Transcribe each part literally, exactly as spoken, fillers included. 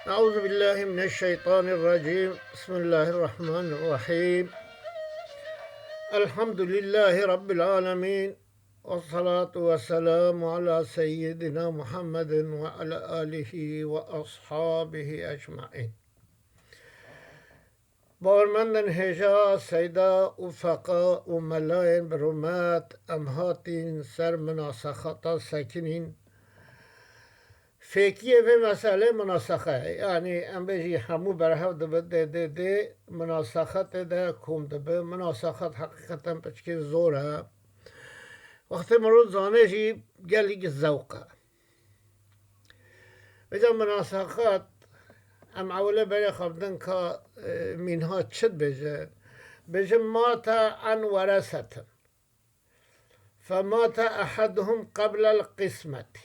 أعوذ بالله من الشيطان الرجيم. بسم الله الرحمن الرحيم. الحمد لله رب العالمين. والصلاة والسلام على سيدنا محمد وعلى آله وأصحابه أجمعين. Bawermendin hêja, seyda û feqa û melayên bi rûmet, em hatîn ser minasexata sekinîn. Fêkiyê vê meselê minasexe ye. Yanî em bêjî hemû berhev dibe dê dê dê minasexetê de kom dibe. Minasexet heqîqeten piçkî zor e. Wextê mirov zane jî gelî zewq e. Vêca minasexet, em ewile berê xwe bidin ka, e, mînha çi dibêje. Bêje, mate an weresetin. Femate eheduhum qeblel qismetî.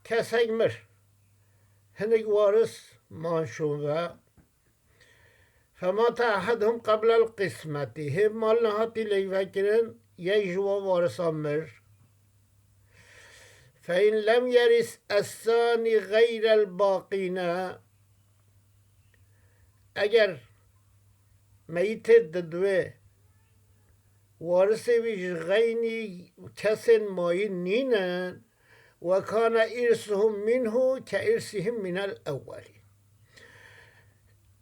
Kesek mir. Hinek waris man şûn ve. Femate eheduhum qeblel qismetî. Hê mal nehatî lêkvekirin, yek ji wan warisan mir. Fe in lem yeris essanî xeyrel baqîne. Eger meyîtê diduê warisê wî ji xeynî kesên mayî nînin, we kane îrsuhum minhu ke îrsihim minel ewwelî.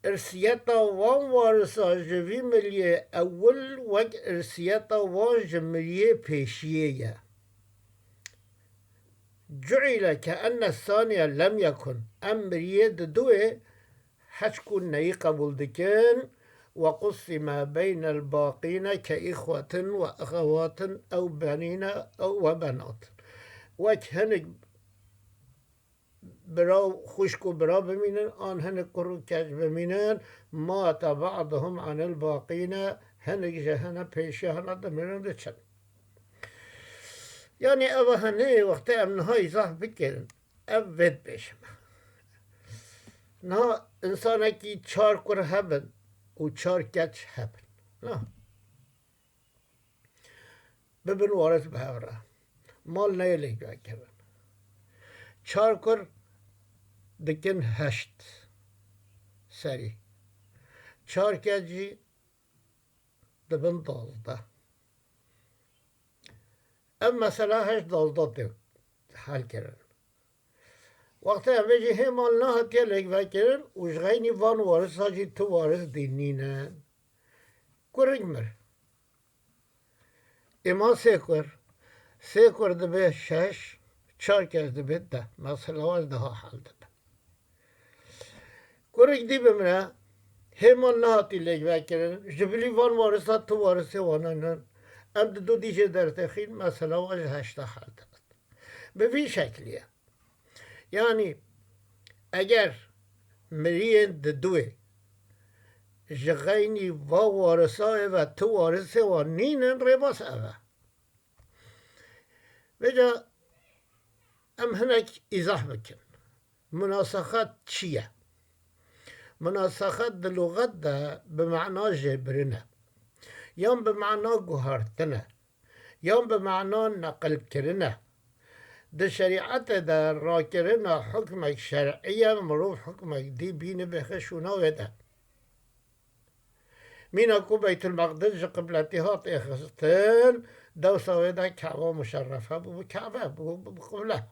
Îrsiyeta wan warisa ji vî miriyê ewil wek îrsiyeta wan ji miriyê pêşiyê ye. Cu'ile ke enne saniye lem yekun. Em miriyê diduê heçku neyî qebûl dikin. Ve qusime beynel baqîne ke îxwetin ve exewatin ew benîne ew ve benatin. Wek hinek bira, xwişk û bira bimînin, an hinek kur û keç bimînin, mate ba'duhum anil baqîne, hinek ji hine pêşiya hine dimirin diçin. Yanî ev hene wextê em niha îzah bikirin, ev vê dibêjim. Niha insanekî çar kur hebin û çar keç hebin. Na. Bibin waris bi hev re. Mal neyê lêkvekirin. Çar kur dikin heşt serî. Çar keç jî dibin duwazdeh. Ev mesela heşt duwazdeh tê helkirin. Wextê em vê jî hê mal nehatiye lêkvekirin û ji xeynî van warisa jî tu waris dî nînin. Kurik mir. Ê ma sê kur. Sê kur dibe şeş, çar keç dibe deh. Mesela wan ji deha hel dibe. Kurik dî bimire, hê mal nehatî lêkvekirin, ji bilî van warisa tu warisê wan nînin. Em didu dî jê dertexîn, mesela wan ji heşta hel dibe. Bi vî şeklî ye. Yanî eger miriyên diduê ji xeynî va warisayê ve tu warisê wan nînin, rêbaz ev e. Vêca em hinek îzah bikin. Minasexet çi ye? Minasexet di luxet de bi mana jêbirin e. Yan bi mana guhartin e. Yan bi mana neqilkirin e. Di şerîetê de rakirina hukmek şer'î ye, mirov hukmek dî bîne bêxe şûna wê de. Mîna ku Beytulmeqdis ji qibletî hat êxistin, dewsa wê de Keba muşerrefe bû, bi Kebe bû, bi qiblet.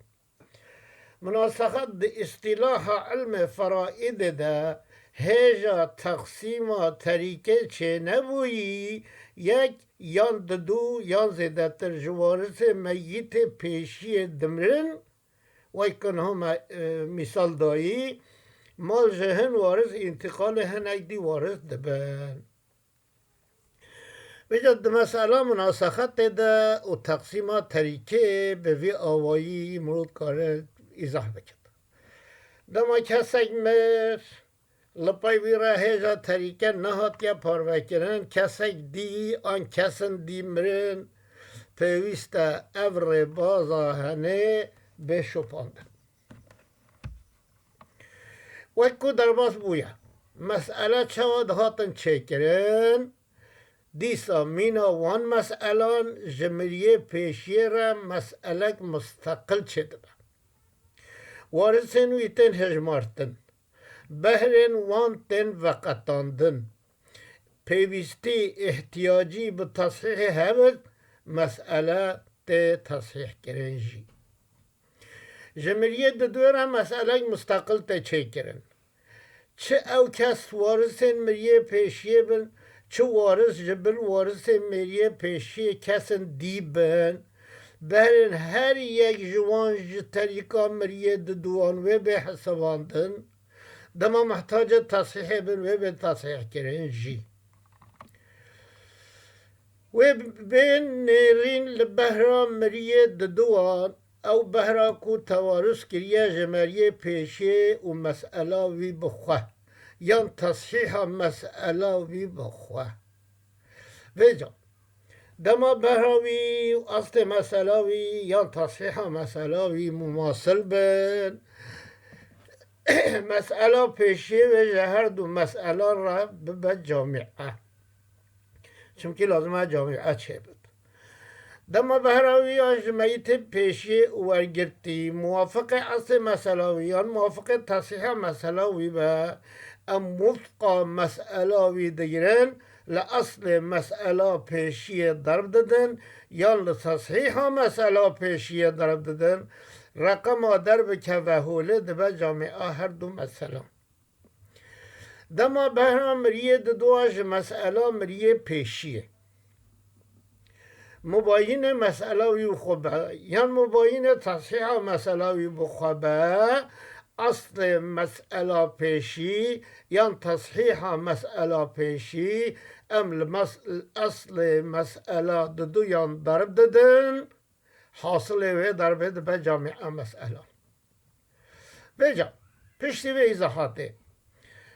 Minasexet di îstîlaha ilmê feraîdê de hêja teqsîma terîkê çênebûyî, yek yan didu yan zêdetir ji warisê meyîtê pêşiyê dimirin, wek ku niha me, e, mîsal dayî, mal ji hin waris întîqalê hinek dî waris dibin. Vêca di mesela minasexetê de û teqsîma terîkê bi vî awayî mirov dikare îzah bike. Dema kesek mir, li pey wî re hêja terîke nehatiye parvekirin, kesek dî an kesin dî mirin, pêwîst e ev rêbaza henê bê şopandin. Wek ku derbas bûye, mesele çawa dihatin çêkirin, dîsa mîna wan meselan ji miriyê pêşiyê re meselek musteqil çêdibe. Warisên wî tên hejmartin. Behrên wan tên veqetandin. Pêwîstî, îhtiyacî bi tesihê hebit, mesele tê tesihkirin jî. Ji miriyê didu re meselek musteqil tê çêkirin. Çi ew kes warisên miriyê pêşiyê bin, çi waris ji bin warisên miriyê pêşiyê kesin dî bin, behrên her yek ji wan ji terîka miriyê diduwan wê bê hesabandin, dema mihtaca tesihê bin wê bê tesihkirin jî. Wê bê nêrîn li behra miriyê diduwan, ew behra ku tewarus kiriye ji meriyê pêşiyê û mesela wî bi xwe, yan tesihîha mesela wî bi xwe. Vêca, dema behra wî û aslê mesela wî yan tesihîha mesela wî mumasil bin, mesela pêşiyê wê ji her du meselan re bibe camîe. Çimkî lazim e camîe çêbit. Dema behra wî yan ji meyitê pêşiyê û wergirtî muwafiqê eslê mesela wî yan muwafiqê tesihîha mesela wî be, em wifqa mesela wî digirin, li eslê mesela pêşiyê derb didin, yan li tesihîha mesela pêşiyê derb didin, reqema derb keve holê dibe camîa her du meselan. Dema behra miriyê diduwa ji mesela miriyê pêşiyê mubayînê mesela wî bi xwe be, yan mubayînê tesihîha mesela wî bi xwe be, eslê mesela pêşî yan tesihîha mesela pêşî, em li mes-, eslê mesela diduyan derb didin, hasilê wê derbê dibe camîa mesela. Vêca, piştî vê îzahatê,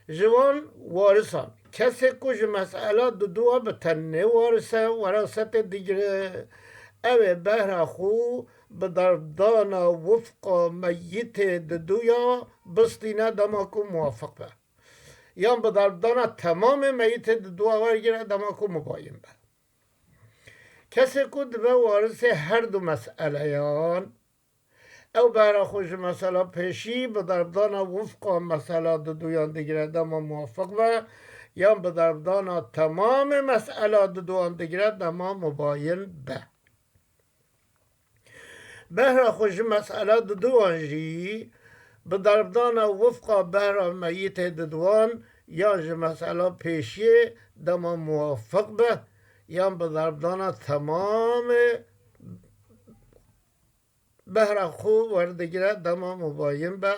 ji wan warisan, kesê ku ji mesela diduwa bi tenê waris e, werasetê digire, ew ê behra xwe bi derbdana wifqa meyitê diduya bistîne dema ku muwafiq be. Yan bi derbdana temamê meyitê diduwa wergire dema ku mubayîn be. Kesê ku dibe warisê her du meseleyan, ew behra xwe ji mesela pêşî bi derbdana wifqa mesela diduyan digire dema muwafiq be, yan bi derbdana temamê mesela diduyan digire dema mubayîn be. Behra xwe ji mesela diduyan jî bi derbdana wifqa behra meyitê diduyan yan ji mesela pêşiyê dema muwafiq be, yan bi derbdana temamê behra xwe werdigire dema mubayîn be,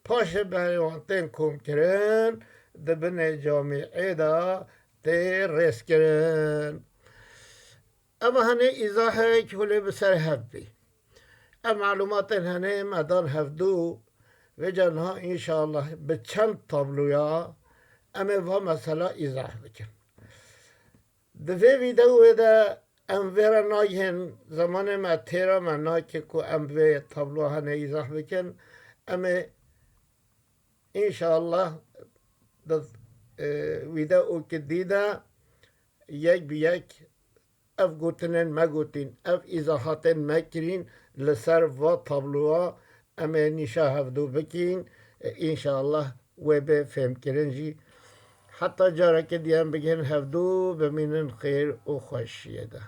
paşê behrê wan tên komkirin, di binê camîê de tê rêzkirin. Eva henê îzahek holê bi ser hev bî. Ev malûmatên henê me dan hevdû, vêca niha înşallah bi çend tabloya em ê va mesela îzah bikin. Di vê vîdeoyê de em vê re nagihên, zemanê me têra me nake ku em vê tabloya henê îzah bikin. Em ê înşallah di, e, vîdeoyekî dî de yek bi yek ev gotinên me gotîn, ev îzahatên me kirîn li ser va tabloya em ê nîşa hevdû bikîn. E, înşallah wê bê fêmkirin jî. Heta careke diyan bigihên hevdû, bimînin xêr û xweşiyê de.